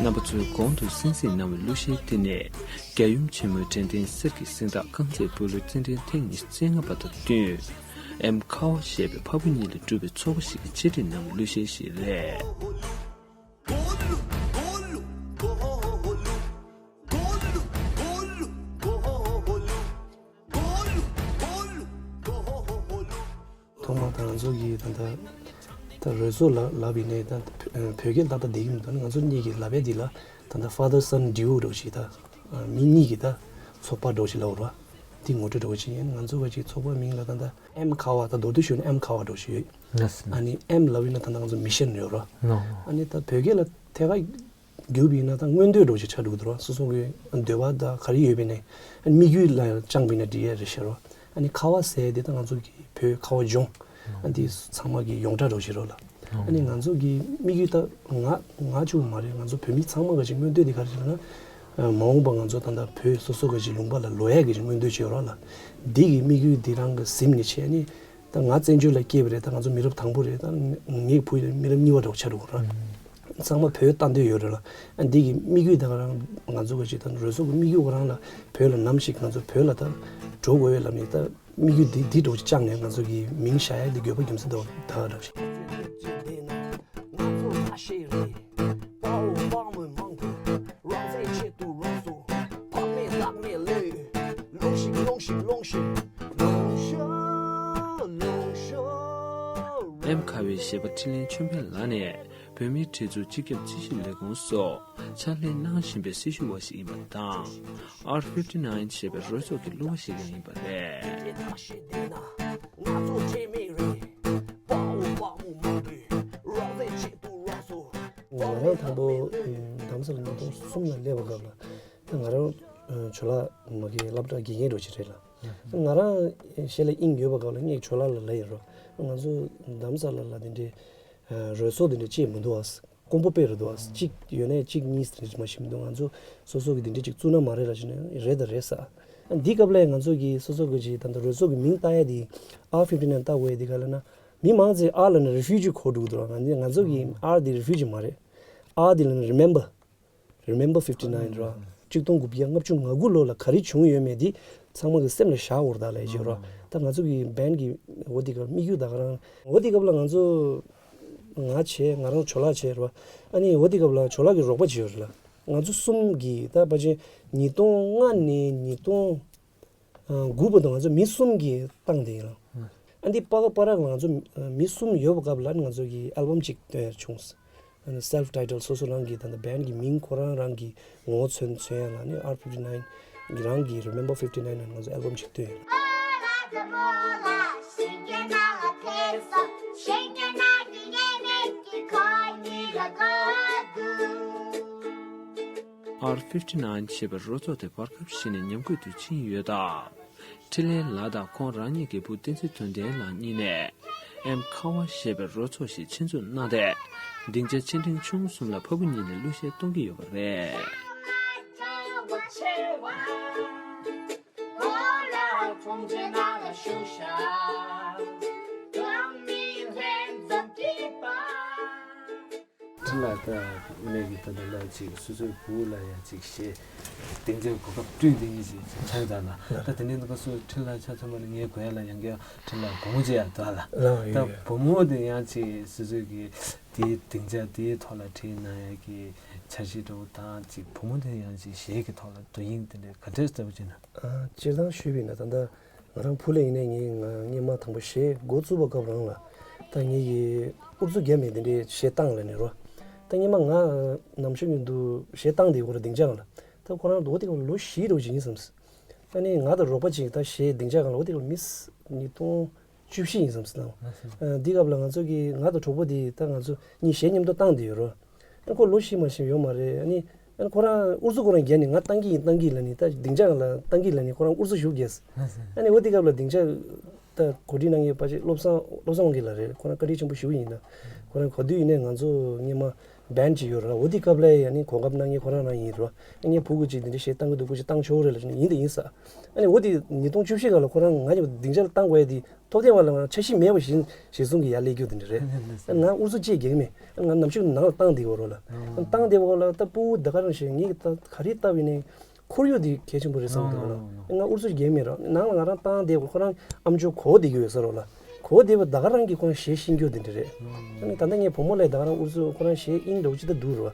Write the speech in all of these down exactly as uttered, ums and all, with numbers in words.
རྣམ་པ་ཚོས་གོང་དུ་གསན་གཟིགས་གནང་བའི་གླུ་གཞས་དེ་ནི། རྒྱལ་ཡུམ་ཆེན་མོའི་དྲན་རྟེན་གསེར་གྱི་གཟེངས་རྟགས་རྐང་རྩེད་སྤོ་ལོའི་རྩེད་འགྲན་ཐེངས་ཉི་ཤུ་རྩ་ལྔ་པ་དང་བསྟུན། ཨེམ་ཁ་བ་ཞེས་པའི་འཕགས་པ་གཉིས་ལས་གྲུབ་པའི་ཚོགས་པ་ཞིག་གིས་ཆེད་སྒྲིག་གནང་བའི་གླུ་གཞས་ཤིག་རེད། ཐོག་མར་ད་ང་ཚོ་གིས་ད་ལྟ་ད་རོལ་ཚོགས་ལབ་ལབ་ཡིན་ནའི་ད་བོད་སྐད་ཏག་ཏག་བསྡད་ཀྱི་མི་འདུག་ང་ཚོ་གཉིས་ཀྱིས་ལབ་ཡ་འདི་ལ་ད་ལྟ་father son duo་འདྲ་བོ་ཞིག་ད་མི་གཉིས་ཀྱི་ད་ཚོགས་པ་འདྲ་བོ་ཞིག་ལབ་དགོས་རེད་བ། འདི་ངོ་སྤྲོད་འདྲ་བོ་ཞིག་ཡིན། ང་ཚོ་བ་ཅིག་ཚོགས་པ་མིང་ལ་ད་ལྟ་ཨེམ་ཁ་བ་ད་མདོར་བསྡུས་ཞུས་ན་ཨེམ་ཁ་བ་འདྲ་བོ་ཞིག་ཡོད། ལགས་སོ། ཨ་ནི་ཨེམ་ལབ་ཡིན་ན་ད་ལྟ་ང་ཚོ་མི་ཤན་ཡོད་རེད་བ། ལགས། ཨ་ནི་ད་བོད་སྐད་ལ་ཐད་ཀར་བསྒྱུར་བ་ཡིན་ན་ད་མངོན་འདོད་འདྲ་བོ་ཞིག་ཆགས་འགྲོ་གི་འདུག་ར། སོ་སོ་གི་འདོད་པ་དང་ག་རེ་ཡོད་པ་ཡིན་ནའི་དམིགས་ཡུལ་ལ་བཅངས་པ་ཡིན་ན་འགྲིག་ཡ་རེད་ཤག་ར། ཨ་ནི་ཁ་བ་ཟེར་དེ་ད་ང་ཚོ་གི་བོད་ཁ་བ་ལྗོངས་ཨ་འདི་ཚང་མ་གི་ཡོངས་གྲགས་འདྲ་བོ་ཞིག་རེད་ལ། ཨ་ནི་ང་ཚོ་གི་དམིགས་ཡུལ་ད་ང་ང་གཅིག་པུ་མ་རེད། ང་ཚོ་བོད་མི་ཚང་མ་གི་ཅིག་མངོན་འདོད་དེ་ག་རེ་རེད་ལབ་ན། མ་འོངས་པ་ང་ཚོ་ད་ལྟ་བོད་སོ་སོ་གི་ཅིག་ལུང་པ་ལ་ལོག་ཡ་གི་ཅིག་མངོན་འདོད་ཅིག་ཡོད་ར་ལ། འདི་གི་དམིགས་ཡུལ་འདི་རང་གི་ཟིན་ནས་བྱས་ནི། ད་ང་བཙན་བྱོལ་ལ་སྐྱེས་པ་རེད། ད་ང་ཚོ་མི་རབས་དང་པོ་རེད། ད་ངའི་བུ་ཡིན་ན་མི་རབས་གཉིས་པ་འདྲ་བོ་ཆགས་འགྲོ་གི་རེད། ཚང་མ་བོད་ལྟ་འདོད་ཡོད་རེད་ལ། ཨ་འདི་གི་དམིགས་ཡུལ་ད་ག་རང་ང་ཚོ་གི་ཅིག་ད་རོལ་ཚོགས་ཀྱི་དམིགས་ཡུལ་ག་རང་ལ་བོད་ལ་ནམ་ཞིག་ང་ཚོ་བོད་ལ་ད་འགྲོ་དགོས་ཡོད་ལབ་ནས་ད་དམིགས་ཡུལ་འདི་འདི་འདྲ་བོ་ཅིག་བཅངས་ནས་ང་ཚོ་གི་མིང་བཞག་ཡ་འདི་དགོས་པ་རྒྱུ་མཚན་འདྲ་བོ་ད་ག་འདྲ་བོ་ཞིག་ཨེམ་ཁ་བའི་གཞས་པ་འཕྲིན་ལས་ཆོས་འཕེལ་ལགས་ནས་བོད་མིའི་སྒྲིག་འཛུགས་སྤྱི་ཁྱབ་རྩིས་ཞིབ་ལས་ཁུངས་སུ་ཕྱག་ལས་གནང་བཞིན་པའི་སྲི་ཞུ་བ་ཞིག་ཡིན་པ་དང་། ཨར་ཕིབ་ཊི་ནའིན་ཞེས་པའི་རོལ་ཚོགས་ཀྱི་གླུ་བ་ཞིག་ཀྱང་ཡིན་པ་རེད། ང་རང་དང་པོ་རྡ་རམ་ས་ལ་ཉིས་སྟོང་གསུམ་ལ་སླེབས་པ་སྐབས་ལ། ད་ང་རང་ཇོ་ལགས་མ་གི་སློབ་གྲྭ་དགེ་རྒན་འདྲ་བོ་ཅིག་རེད་ལ། ང་རང་གཞས་ལ་དབྱིངས་ཡོད་པ་སྐབས་ལ་ངས་ཇོ་ལགས་ལ་ལབ་ཡིན་རོ། ང་ཚོ་རྡ་རམ་ས་ལ་ལ་དེ་འདྲའི་རོལ་ཚོགས་དེ་འདྲ་ཅིག་མི་འདུག་ཨ། དཀོན་པོ་དཔེ་རེད་འདུག་ཨ། གཅིག་ཡོད་ནའི་གཅིག་གཉིས་དེ་འདྲ་མ་ཤེས་མི་འདུག་ང་ཚོ་སོ་སོ་གི་དེ་འདྲ་ཅིག་བཙུགས་ན་མ་རེད་ལབ་བྱས་ནས་རེད་ད་རེད་ཟེར། འདི་སྐབས་ལ་ང་ཚོ་གི་སོ་སོ་གི་ཅིག་ད་ལྟ་རོལ་ཚོགས་ཀྱི་མིང་བཏགས་ཡ་དེ་ཨར་ཕིབ་ཊི་ནའིན་བཏགས་དགོས་ཡ་དེ་ག་ལབ་ན། མི་མང་ཚོས་ཨར་ལབ་ན་རི་ཕུ་ཇི་གོ་འགྲོ་གི་འདུག་ང་ང་ཚོ་གི་ཨར་དེ་རི་ཕུ་ཇི་མ་རེད། ཨར་དེ་ལབ་ན་རི་མེམ་བར། Remember fifty nine ར། གཅིག་སྟོང་དགུ་བརྒྱ་ལྔ་བཅུ་ང་དགུ་ལོ་ལ་ག་རེ་བྱུང་ཡོད་མེད་འདི་ཚང་མ་གི་སེམས་ལ་བཞག་འོར་ད་ལས་བྱེད་ར། ད་ང་ཚོ་གི་བན་གི་འོ་དེ་ག་དམིགས་ཡུལ་ད་ག་རང་འོ་དེ་སྐབས་ལ་ང་ཚོ་ང་བྱས་ང་རང་ཇོ་ལགས་བྱས་ར། ཨ་ནི་འོ་དེ་སྐབས་ལ་ཇོ་ལགས་ཀྱི་རོགས་པ་བྱས་ཡོད་ར་ལ། ང་ཚོ་གསུམ་གི་ད་ཕལ་ཆེར་ཉིས་སྟོང་ལྔ་ནས་ཉིས་སྟོང་དགུ་བར་དུ་ང་ཚོ་མི་གསུམ་གྱིས་བཏང་དེ་ཡིན་ལ། ཨ་འདི་པ་ག་པ་ར་ང་ཚོ་མི་གསུམ་ཡོད་པ་སྐབས་ལ་ང་ཚོ་གི་ཨལ་བམ་གཅིག་བཏོན་ཡ་བྱུང་། ཨ་ནི་self title སོ་སོ་རང་གི་ད་ལྟ་བན་གི་མིང་ཁོ་རང་རང་གི་ངོ་བོ་མཚོན་མཚོན་ཡ་ལ་ནི་ཨར་ཕིབ་ཊི་ནའིན་གི་རང་གི་Remember fifty nine ལ་ང་ཚོ་ཨལ་བམ་གཅིག་བཏོན་ཡོད། ཨར་ཕིབ་ཊི་ནའིན་ཞེས་པའི་རོལ་ཚོགས་དེ་བར་སྐབས་ཤིག་ནས་ཉམས་རྒུད་དུ་ཕྱིན་ཡོད་སྟབས། འཕྲིན་ལས་ལགས་དང་ཁོང་རང་ཉིད་ཀྱི་བུ་བསྟན་འཛིན་དོན་ལྡན་ལགས་གཉིས་ནས་ཨེམ་ཁ་བ་ཞེས་པའི་རོལ་ཚོགས་ཤིག་ཆེད་འཛུགས་གནང་སྟེ། སྡིངས་ཆ་ཆེ་འབྲིང་ཆུང་གསུམ་ལ་ཕ་བུ་གཉིས་ནས་གླུ་གཞས་གཏོང་གི་ཡོད་པ་རེད། འཕྲིན་ལས་ད་ནས་ཀྱི་ད་ལྟ་ལ་ཅིག་སོ་སོའི་བུ་ལ་ཡང་ཅིག་གཞས་སྟངས་འཛིན་གོ་སྐབས་བསྐྲུན་དེ་ཡིན་ཞེས་ཆགས་ད་ལ། ད་དེ་ནས་ནུ་ག་སུ་འཕྲིན་ལས་ཆ་ཚང་མ་ལ་ངའི་གོ་ཡ་ལ་ཡང་གི་འཕྲིན་ལས་བུ་མོ་ཅིག་ཡང་འདུག་ལ། ད་བུ་མོ་དེ་ཡང་ཅིག་སོ་སོའི་གི་དེའི་སྡིངས་ཆ་དེའི་ཐོག་ལ་ཁྲིད་གནང་ཡ་གི་འཆར་གཞི་འདྲ་བོ་དང་ཅིག་བུ་མོ་དེ་ཡང་ཅིག་གཞས་ཀྱི་ཐོག་ལ་དོ་དབྱིངས་དེ་འདྲ་ག་འདྲས་ལྟ་བུ་ཅིག་ན། སྤྱིར་བཏང་ཞུས་པ་ཡིན་ན་ད་ལྟ། ང་རང་བུ་ལ་ཡིན་ནའི་ངས་ང་སྔོན་མ་དང་པོ་གཞས་འགོ་བཙུགས་པ་སྐབས་རང་ལ་ད་ངེད་ཀྱིས་ཨུ་ཚུགས་རྒྱབ་ནས་དེ་འདྲའི་གཞས་བཏང་ལབ་ནས་རོ། ད་སྔོན་མ་ང་ནམ་ཞོ་ཉིན་དུ་གཞས་བཏང་དེ་ཁོ་ར་སྡིངས་ཆ་སྒང་ལ་ད་ཁོ་རང་ལོ་དེ་སྐབས་ལོ་བཞི་འདྲ་བོ་ཅིག་ཡིན་བསམས། ཨ་ནི་ང་དང་རོགས་པ་ཅིག་ད་གཞས་སྡིངས་ཆ་སྒང་ལ་ལོ་དེ་སྐབས་མི་ཉིས་སྟོང་བཅུ་བཞི་ཡིན་བསམས་ན། ཨ་འདི་སྐབས་ལ་ང་ཚོ་གི་ང་དང་གྲོགས་པོ་དེ་ད་ང་ཚོ་གཉིས་གཞས་མཉམ་དུ་བཏང་དེ་ཡོད་རོ། ཨ་ཁོ་ལོ་བཞི་མ་ཞིག་ཡོད་མ་རེད། ཨ་ནི་ཨ་ཁོ་རང་ཨུ་ཚུགས་ཁོ་རང་རྒྱབ་ནས་ང་བཏང་གི་ཡིན་བཏང་གི་ལབ་ནས་ད་སྡིངས་ཆ་ལ་བཏང་གི་ལབ་ནས་ཁོ་རང་ཨུ་ཚུགས་ཞུ་རྒྱབ། ཨ་ནི་འོ་དེ་སྐབས་ལ་སྡིངས་ཆ་ད་གོ་སྒྲིག་གནང་མཁན་ཕལ་ཆེར་བློ་བཟང་བློ་བཟང་དབང་གིས་ལ་རེད། ཁོ་རང་བཀའ་དྲིན་ཆེན་པོ་ཞུ་གི་ཡིན་ད། ཁོ་རང་ག་དུས་ཡིན་ནའི་ང་ཚོ་སྔོན་མ་ བན་ཅིག་ཡོད་ར། འོ་དེ་སྐབས་ལ་ཡ་ནི་གོ་སྐབས་གནང་མཁན་ཁོ་རང་རང་ཡིན་ར། ངའི་བུ་གུ་ཅིག་འདི་འདྲ་གཞས་བཏང་གི་འདུག་གོ་ཅིག་བཏང་ཆོག་རེད་ལབ་ནས་ཡིན་དང་ཡིན་ས། ཨ་ནི་འོ་དེ་ཉིས་སྟོང་བཅུ་བཞི་སྒང་ལ་ཁོ་རང་ང་ཡི་སྡིངས་ཆ་ལ་བཏང་དགོས་ཡ་དེ་ཐོབ་ཐང་བ་ལ་ང་འཆར་གཞི་མེད་པ་བཞིན་གཞས་བཟུང་གི་ཡར་སླེབས་རྒྱུ་དེ་འདྲ་རེད། ང་འུ་ཚོ་ཅེས་གེགས་མེད། ང་ནམ་ཞིག་ནང་ལ་བཏང་བསྡད་ཡོད་ར་ལ། བཏང་བསྡད་ཡོད་ལ་ད་སྤུ་གུ་ད་ག་རང་བཞིན་ངས་ད་ག་རེ་བཏང་བ་ཡིན་ནའི་ཁོར་ཡུག་དེ་གལ་ཆེན་པོ་རེད་བསམ་གི་འདུག་ལ། ང་འུ་ཚོ་གེགས་མེད་ར། ནང་ལ་ང་རང་བཏང་བསྡད་ཡོད་ཁོ་རང་ཨམ་ཅོག་གོ་བསྡད་ཀྱི་ཡོད་ས་ར་ལ། གོ་བསྡད་པ་ད་ག་རང་གིས་ཁོ་རང་གཞས་ཤེས་རྒྱུ་དེ་འདྲ་རེད། ཨ་ནི་ད་ལྟ་ངའི་བུ་མོ་ལ་ད་ག་རང་འུ་ཚོ་ཁོ་རང་གཞས་དབྱིངས་འདྲ་བོ་ཅིག་ད་འདུག་ར།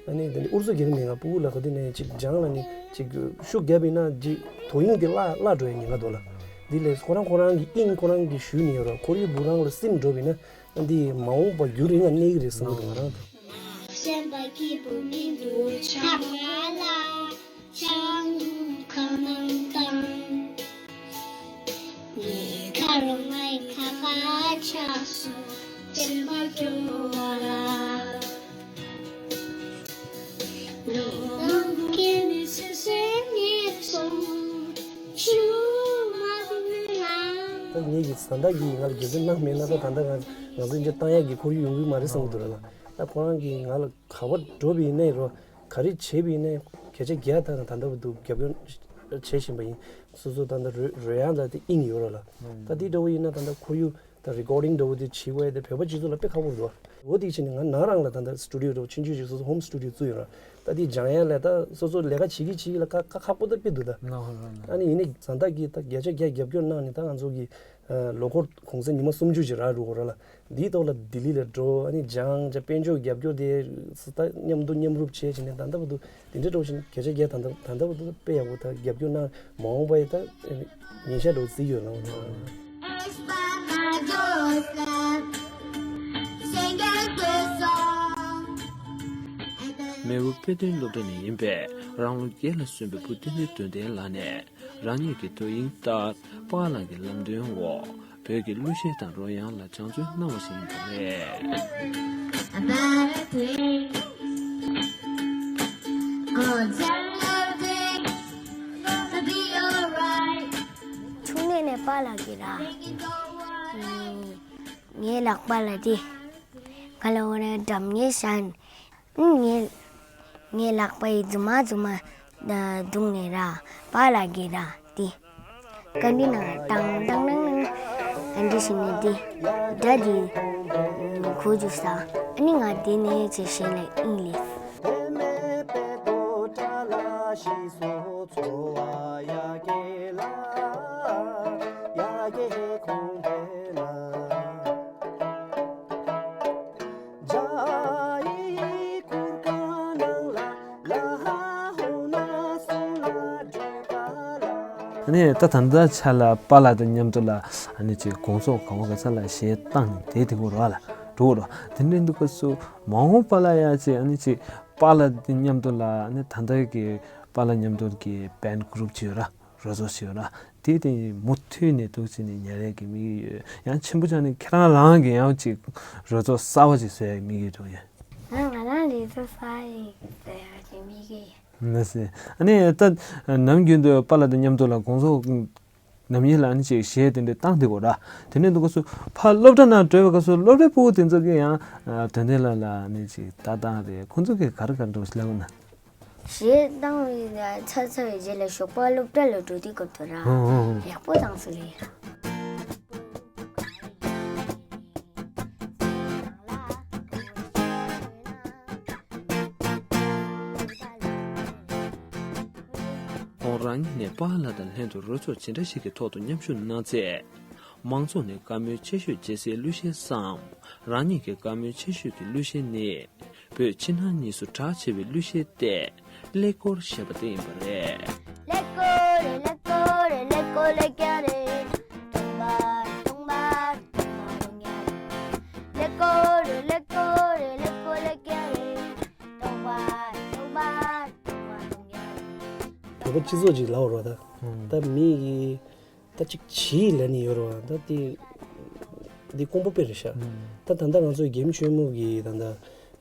ཨ་ནི་དེ་ནི་ཨུ་ཚུགས་རྒྱག་གི་མེད། ང་སྤུ་གུ་ལ་ག་དུས་ནས་ཅིག་སྦྱངས་ལ་ནི་ཅིག་ཤུགས་བརྒྱབ་ཡིན་ན་ཅིག་དོ་དབྱིངས་དེ་བརླག་བརླག་འགྲོ་ཡ་ཉེན་ཁ་འདུག་ལ། འདི་ལས་ཁོ་རང་ཁོ་རང་གི་དབྱིངས་ཁོ་རང་གིས་ཞུས་ནས་ཡོད་ར། ཁོར་ཡུག་འདི་རང་ལ་སིམ་འགྲོ་བ་ཡིན་ན་ཨ་འདི་མ་འོངས་པ་རྒྱུན་རིང་ལ་གནས་ཀྱི་རེད་བསམ་གྱི་འདུག་ང་རང་དང་། ད་ངེད་ཀྱི་བཟའ་ཟླ་གིས་ང་ལ་རྒྱབ་སྐྱོར་གནང་མེད་ན་ད་ད་ལྟ་ང་ང་ཚོ་འདི་བཏང་ཡག་གི་ཁོར་ཡུག་ཡོང་གི་མ་རེད་བསམ་གྱི་འདུག་ར་ལ། ད་ཁོ་རང་གིས་ང་ལ་ག་པར་འགྲོ་བ་ཡིན་ནའི་རོ། ག་རེ་བྱས་པ་ཡིན་ནའི་བརྒྱ་ཆ་བརྒྱ་ད་ད་ལྟ་བར་དུ་རྒྱབ་སྐྱོར་བྱེད་བཞིན་པ་ཡིན། སོ་སོ་ད་ལྟ་རོལ་རོལ་དབྱངས་ལ་དེ་དབྱིངས་ཡོད་ར་ལ། ད་དེ་འདྲ་བོ་ཡིན་ན་ད་ལྟ་ཁོར་ཡུག་ད་རི་ཀོར་ཌིང་འདྲ་བོ་དེ་བྱེད་དགོས་ཡ་དེ་བོད་པ་སྤྱི་ཚོགས་ལ་དཔེ་ཁག་པོ་རེད་བ། འོ་དེ་བྱས་ནས་ང་ནང་རང་ལ་ད་ལྟ་སི་ཊུ་ཌི་ཡོ་འདྲ་བོ་ཆུང་ཆུང་ཞིག་སོ་སོ་ཧོམ་སི་ཊུ་ཌི་ཡོ་བཙུགས་ཡོད་ར། ད་དེ་སྦྱང་ཡ་ལ་ད་སོ་སོ་ལས་ཀ་བྱེད་ཀྱི་བྱེད་ཀྱི་ལ་ཁག་ཁག་ཁག་པོ་ད་དཔེ་འདུག་ད། ཨ་ནི་ཡིན་ནའི་བཟའ་ཟླ་གིས་ད་བརྒྱ་ཆ་བརྒྱ་རྒྱབ་སྐྱོར་གནང་ནས་ད་ང་ཚོ་གི་ལོ་འཁོར་གུང་སེང་ཉི་མ་སུམ་ཅུ་ཅིག་རག་འགྲོ་གི་རེད་ལ། འདིའི་ཐོག་ལ་ལྡི་ལི་ལ་འགྲོ། ཨ་ནི་སྦྱང་བྱ་དཔལ་འབྱོར་རྒྱབ་སྐྱོར་དེ་ད་མཉམ་དུ་མཉམ་རུབ་བྱས་བྱས་ནས་ད་ལྟ་བར་དུ་དེ་འདྲའི་འགྲོ་བཞིན་བརྒྱ་ཆ་བརྒྱ་ད་ལྟ་ད་ལྟ་བར་དུ་དཔེ་ཡག་པོ་ད་རྒྱབ་སྐྱོར་གནང་། མ་འོངས་པ་ཡི་ད་ཉིན་ཞག་འགྲོ་རྩིས་ཡོད་ལ། མེས་པོ་དཔེ་སྟོན་སློབ་གྲྭ་ནས་ཡིན་པའི་རང་ལོ་བརྒྱད་ལ་སོན་པའི་བུ་བསྟན་འཛིན་དོན་ལྡན་ལགས་ནས། རང་ཉིད་ཀྱི་དོ་དབྱིངས་ལྟར་པཱ་ལགས་ཀྱི་ལམ་སྟོན་འོག་བོད་ཀྱི་གླུ་གཞས་དང་རོལ་དབྱངས་ལ་སྦྱང་བརྩོན་གནང་བ་ཞིག་ཡིན་པ་རེད། ཆུང་ནས་ནས་པཱ་ལགས་ཀྱི་ར། ངའི་ལག་པ་ལ་དེ་ག་ལ་འོ་ར་འགྲམ་ངའི་ཞན། ངའི་ངའི་ལག་པ་ཡི་རྫུན་མ་རྫུན་མ་བརྡུངས་ནས་ར་པཱ་ལགས་ཀྱི་ར་དེ། ག་འདི་ན་ཏང་ཏང་ཏང་ཏང་ཨ་འདི་ཞིག་ནས་དེ་སྒྲ་དེ་གོ་རྒྱུ་ས། ཨ་ནི་ང་དེ་ནས་ཅི་ཞིག་ལ་ཨིན་ལེ། ཨ་ནི་ད་ད་ལྟ་ཆ་ལ་པཱ་ལགས་དང་མཉམ་དུ་ལ་ཨ་ནི་ཅིག་དགོང་ཚོགས་གང་བ་ག་ས་ལ་གཞས་བཏང་ནས་དེ་དེ་གོ་ར་ལ་འགྲོ་ར། དེ་འདྲའི་འདུག་ག་སུ་མ་འོངས་པ་ལ་ཡ་ཅིག་ཨ་ནི་ཅིག་པཱ་ལགས་དང་མཉམ་དུ་ལ་ཨ་ནི་ད་ལྟ་གི་པཱ་ལགས་མཉམ་དུ་གི་བན་གུ་རུབ་ཅིག་ཡོད་ར། རོལ་ཚོགས་ཤིག་ཡོད་ར། དེ་དེ་མུ་མཐུད་ནས་འདུག་ཅེས་ནས་ཉར་ཡས་ཀྱི་དམིགས་ཡུལ་ཡོད། ཡང་ཆེན་པོ་ཆགས་ནས་ཁྱེད་རང་རང་གི་ཡང་ཅིག་རོལ་ཚོགས་གསར་བ་ཅིག་བཟོ་ཡས་དམིགས་ཡུལ་འདུག་ཡ། ང་ང་རང་རོལ་ཚོགས་གསར་ཡིན་བཟོ་ཡས་ཀྱི་དམིགས་ཡུལ་ཡོད། མ་ཟད་ཨ་ནི་ད་ནམ་རྒྱུན་དུ་པཱ་ལགས་དང་མཉམ་དུ་ལ་དགོང་ཚོགས་ནམ་ཡིན་ལ་ཨ་ནི་ཅིག་གཞས་དེ་འདྲ་བཏང་བསྡད་དགོས་ར། དེ་ནས་འདུག་ག་སུ་ཕར་སློབ་གྲྭ་ནང་འགྲོ་བའི་སྐབས་སུ་སློབ་གྲྭའི་ཕྲུ་གུ་དེ་ཚོ་གིས་ཡང་དོན་ལྡན་ལགས་ལ་ཨ་ནི་ཅིག་ལྟ་སྟངས་རེད། ཁོང་ཚོ་གིས་ག་རེ་ག་རེ་འདྲ་བོ་ཞིག་ལབ་ན། གཞས་བཏང་བའི་ཚར་ཚར་བའི་རྗེས་ལ་ཞོགས་པ་སློབ་གྲྭ་ལ་འགྲོ་དུས་སྐབས་དུ་ར། ཧོ་ཧོ་ཧོ། ཡག་པོ་བཏང་སོང་ལེ། ཁོང་རང་ཉིད་ནས་པཱ་ལགས་དང་ལྷན་དུ་རོལ་ཚོགས་ཇི་འདྲ་ཞིག་གི་ཐོག་ཏུ་མཉམ་ཞུགས་གནང་ཚེ། མང་ཚོགས་ནས་བཀའ་མོལ་ཆེ་ཤོས་བྱེད་སའི་གླུ་གཞས་སམ། རང་ཉིད་ཀྱི་བཀའ་མོལ་ཆེ་ཤོས་ཀྱི་གླུ་གཞས་ནི། བོད་ཕྱི་ནང་གཉིས་སུ་གྲགས་ཆེ་བའི་གླུ་གཞས་ཏེ། ཀླད་ཀོར་ཞེས་པ་དེ་ཡིན་པ་རེད། བོད་པ་སྤྱི་ཚོགས་ཅིག་ལབ་རོགས་ད། ད་མི་གི་ད་ཅིག་བྱིས་ལབ་ནི་ཡོད་རེད་བ། ད་དེ་འདི་ཀོང་པོ་དཔེ་རེད་ཤག་ད་ད་ལྟ་ང་ཚོའི་རྒན་ཆོས་མོ་གི་ད་ལྟ་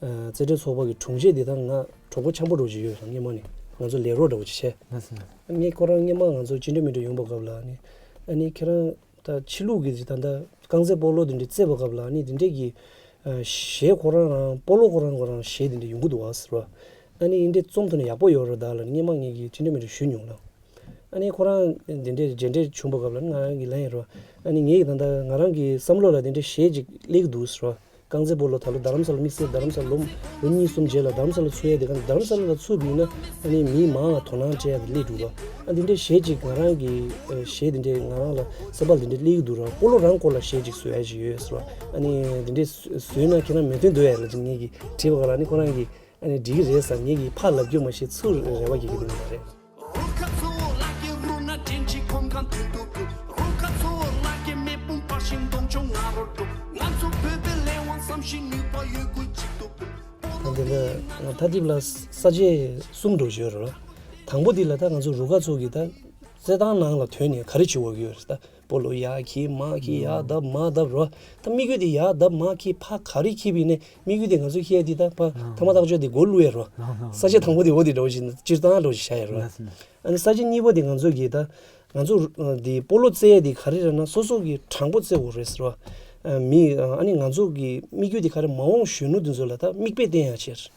རྩེད་འགྲན་ཚོགས་པ་གི་དྲུང་ཆེ་འདི་ད་ང་གྲོགས་པོ་འཆམ་པོ་འདྲ་བོ་ཅིག་ཡོད་རེད། སྔོན་མ་ནས་ང་ཚོ་ལས་རོགས་འདྲ་བོ་ཅིག་བྱས། ངས་ཁོ་རང་སྔོན་མ་ང་ཚོ་ཅི་འདྲ་མི་འདྲ་ཡོང་པ་སྐབས་ལ་ནི་ཨ་ནི་ཁྱེད་རང་ད་ཕྱི་ལུགས་ཀྱི་ད་ལྟ་རྐང་རྩེད་སྤོ་ལོ་འདི་འདྲ་རྩེད་པ་སྐབས་ལ་ནི་འདི་འདྲས་ཀྱི་ གཞས་ཁོ་རང་རང་སྤོ་ལོ་ཁོ་རང་ཁོ་རང་གཞས་དེ་འདྲ་ཡོང་གི་འདུག་བ་ཟེར་བ། ཨ་ནི་འདི་འདྲའི་རྩོམ་ཐུབ་ན་ཡག་པོ་ཡོད་རེད་ད་ལབ་ནས་སྔོན་མ་ངེད་ཀྱིས་ཅི་འདྲ་མི་འདྲ་ཞུས་མྱོང་ལ། ཨ་ནི་ཁོ་རང་འདི་འདྲའི་རྗེས་འབྲེལ་བྱུང་བ་སྐབས་ལ་ང་རང་གིས་ལན་ཡོད་རེད་བ། ཨ་ནི་ངེད་ཀྱིས་ད་ལྟ་ང་རང་གི་བསམ་བློ་ལ་འདི་འདྲའི་གཞས་ཅིག་སླེབས་ཀྱི་འདུག་ཟེར་བ། རྐང་རྩེད་སྤོ་ལོ་ད་ལོ་རྡ་རམ་ས་ལ་དམིགས་བསལ་རྡ་རམ་ས་ལ་ལོ་ལོ་གཉིས་གསུམ་རྗེས་ལ་རྡ་རམ་ས་ལ་ཚུགས་ཡས་དེ་ག་རྡ་རམ་ས་ལ་ཚུགས་པ་ཡིན་ན་ཨ་ནི་མི་མང་ལ་དོ་སྣང་སྤྲད་ཡ་དེ་སླེབས་འདུག་ར། ཨ་འདི་འདྲའི་གཞས་ཅིག་ང་རང་གི་ཨ་གཞས་འདི་འདྲའི་ང་རང་ལ་བསམ་པ་འདི་འདྲའི་སླེབས་ཀྱི་འདུག་ར། སྤོ་ལོ་རང་སྐོར་ལ་གཞས་ཅིག་བཟོ་ཡ་ཅིག་ཡོད་ཟེར་བ། ཨ་ནི་འདི་འདྲའི་བཟོས་ན་ཁྱེད་རང་མོས་མཐུན་འདུག་ཡ་ལབ་ཅིག་ངེད་ཀྱིས་དྲིས་པ་ག་ལ་ཨ་ནི་ཁོ་རང་གིས་ཨ་ནི་འགྲིག་གི་རེད་ཟེར། ངེད་ཀྱིས་ཕར་ལབ་རྒྱུ་མ་ཤེས་ཚུར་རེ་བ་རྒྱག་གི་འདུག་མ་རེད། ད་འདི་ལ་ད་ལྟ་ལ་ས་བཅད་གསུམ་འགྲོ་བཞིན་རེད། དང་པོ་འདི་ལ་ད་ང་ཚོ་རུ་ཁག་ཚོ་གི་ད་རྩེད་ཐང་ནང་ལ་ཐོན་ནས་ག་རེ་བྱེད་དགོས་ཀྱི་ཡོད་རེད། ད་སྤོ་ལོ་ཡར་འཁྱེར་མར་འཁྱེར་ཡར་བརྡབ་མར་བརྡབ་རོ། ད་དམིགས་ཡུལ་དེ་ཡར་བརྡབ་མར་འཁྱེར་ཕར་ག་རེ་འཁྱེར་བ་ཡིན་ནའི་དམིགས་ཡུལ་དེ་ང་ཚོ་འཁྱེར་ཡ་དེ་ད་ཕར་ཐ་མག་བཏགས་ཆོག་དེ་མགོ་བླུག་ཡ་རོ། ལགས་སོ། ས་བཅད་དང་པོ་དེ་འོ་དེ་འགྲོ་བཞིན་སྤྱིར་བཏང་འགྲོ་བཞིན་བཞག་ཡ་རོ། ལགས་སོ། ཨ་ནི་ས་བཅད་གཉིས་པ་དེ་ང་ཚོ་གི་ད་ང་ཚོ་དེ་སྤོ་ལོ་རྩེ་ཡ་དེ་ག་རེ་རེད་ན་སོ་སོ་གི་དྲང་པོ་རྩེ་དགོས་རེད་ཟེར་བ། མི་ཨ་ནི་ང་ཚོ་གི་དམིགས་ཡུལ་དེ་ག་རེ་མ་འོངས་གཞོན་ནུ་དེ་ཚོ་ལ་ད་མིག་དཔེ་བསྟན་ཡ་ཆེད།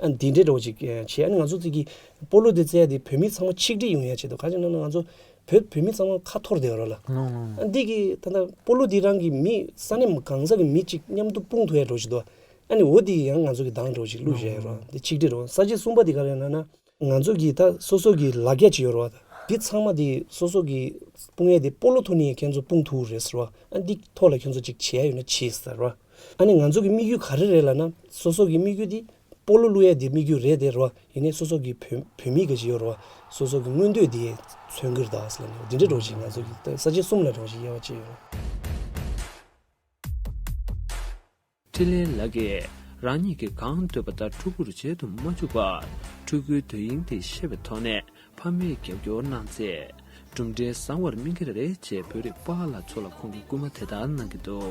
ཨ་འདི་འདྲའི་འགྲོ་ཅིག་བྱས། ཨ་ནི་ང་ཚོ་ཚིག་གི་སྤོ་ལོ་འདི་རྩེ་ཡ་དེ་བོད་མི་ཚང་མ་ཆིག་སྒྲིལ་ཡོང་ཡ་ཆེད་དུ་ག་ཅི་ན་ང་ཚོ་བོད་བོད་མི་ཚང་མ་ཁ་འཐོར་བསྡད་ཡོད་ར་ལ། ལོང་ལོང་ལོང་། ཨ་འདི་གི་ད་ལྟ་སྤོ་ལོ་འདི་རང་གི་མི་ས་གནས་གང་ས་གི་མི་གཅིག་མཉམ་དུ་སྤུངས་ཐུབ་ཡ་འགྲོ་ཅིག་འདུག་ཨ་ནི་འོ་འདི་ཡང་ང་ཚོ་གི་འདང་འགྲོ་ཅིག་བླུགས་བཞག་ཡོད་ར། འདི་ཆིག་སྒྲིལ་རོ། ས་བཅད་གསུམ་པ་འདི་ག་རེ་ན་ན་ང་ཚོ་གི་ད་སོ་སོ་གི་ལ་རྒྱ་ཅིག་ཡོད་ར། འདི་ཚང་མ་འདི་སོ་སོ་གི་སྤུངས་ཡ་འདི་སྤོ་ལོ་ཐོག་ནས་ཁྱེད་ཚོ་སྤུངས་ཐུབ་རེད་ཟེར་བ། ཨ་འདི་ཐོག་ལ་ཁྱེད་ཚོ་ཅིག་བྱེད་ཡ་ཡོད་ན་བྱེད་ཟེར་བ། ཨ་ནི་ང་ཚོ་གི་དམིགས་ཡུལ་ག་རེ་རེད་ལབ་ན་སོ་སོ་གི་དམིགས་ཡུལ་འདི་སྤོ་ལོ་བླུག་ཡ་དེ་དམིགས་ཡུལ་རེད་དེ་རོ། ཡིན་ནའི་སོ་སོ་གི་བོད་བོད་མི་ག་ཅིག་ཡོད་རོ། སོ་སོ་གི་མངོན་འདོད་དེ་མཚོན་གྱི་རེད་ད་ཟེར་ལབ་ནས་འདི་འདྲ་འགྲོ་ཞིག་ང་ཚོ་གི་ས་བཅད་གསུམ་ལ་འགྲོ་ཞིག་དབྱེ་བ་ཕྱེ་ཡོད་རོ། འཕྲིན་ལས་ལགས་ཀྱིས་རང་ཉིད་ཀྱིས་གང་འདོད་པ་ལྟར་ཕྲུ་གུར་བྱེད་དུ་མ་བཅུག་པར་ཕྲུ་གུའི་དོན་སྙིང་དེ་ཤེས་པའི་ཐོག་ནས། ཕ་མས་རྒྱབ་སྐྱོར་གནང་ཚེ། གྲུབ་འབྲས་བཟང་བར་སྨིན་གྱི་རེད་ཅེས་བོད་རིགས་པཱ་ལགས་ཚོ་ལ་ཁོང་གིས་སྐུལ་མ་དེ་ལྟར་གནང་གི་འདུག་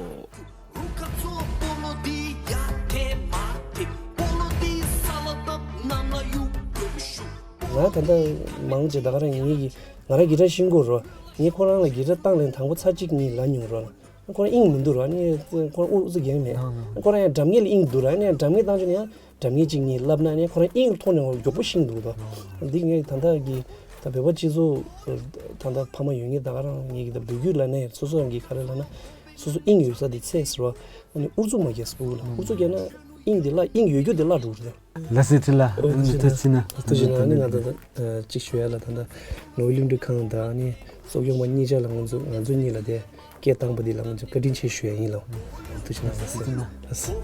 ང་ད་ལྟ་མང་ཆེ་ད་ག་རང་ངེད་ཀྱི་ང་རང་གི་ཊར་ཤེས་ཀྱི་ཡོད་རེད། ངས་ཁོ་རང་ལ་གི་ཊར་བཏང་ལན་དང་པོ་ཚར་གཅིག་གཉིས་ལབ་མྱོང་རེད། ཁོ་རང་དབྱིངས་མི་འདུག་ར། ནི་ཁོ་རང་ཨུ་ཚུགས་རྒྱག་མེད། ཁོ་རང་ཡང་སྒྲ་སྙན་ལ་དབྱིངས་འདུག་ར། ནི་སྒྲ་སྙན་བཏང་ཆོག་ནི་ཡང་སྒྲ་སྙན་གཅིག་གཉིས་ལབ་ན་ནི་ཁོ་རང་དབྱིངས་ཐོག་ནས་མགྱོགས་པོ་ཤེས་འདུག་ད། འདི་ངས་ད་ལྟ་གི་ད་བོད་པ་སྤྱི་ཚོགས་ད་ལྟ་ཕ་མ་ཡོད་ངེས་ད་ག་རང་ངེས་ཀྱི་ད་བོད་བརྒྱུད་ལབ་ན་ཡང་སོ་སོ་རང་གི་ག་རེ་ལབ་ན་སོ་སོ་དབྱིངས་ཡོད་ས་དེ་ཚད་ཟེར་བ། ཨ་ནི་ཨུ་ཚུགས་མ་རྒྱག་ཟེར་བ་ལ་ཨུ་ཚུགས་རྒྱག་ན་དབྱིངས་དེ་བརླག་དབྱིངས་ཡོད་རྒྱུ་དེ་བརླག་འགྲོ་གི་རེད། ལགས་སེ་ཁྲི་ལ་ཨོ་ཐུགས་རྗེ་གནང་། ཐུགས་རྗེ་གནང་། ཐུགས་རྗེ་གནང་། ཨ་ནི་ང་ད་ལྟ་གཅིག་ཞུ་ཡ་ལ་ད་ལྟ་ནོར་བུ་གླིང་ཕྲན་ཁང་དང་ཨ་ནི་གསོ་སྐྱོང་པ་གཉིས་ཆ་ལ་ང་ཚོ་ང་ཚོ་གཉིས་ལ་དེ་སྐད་བཏང་པ་འདི་ལ་ང་ཚོ་བཀའ་དྲིན་ཆེ་ཞུ་ཡ་ཡིན་ལགས། ཐུགས་རྗེ་གནང་། ལགས་སེ་ཁྲི་ལ། ལགས་སེ།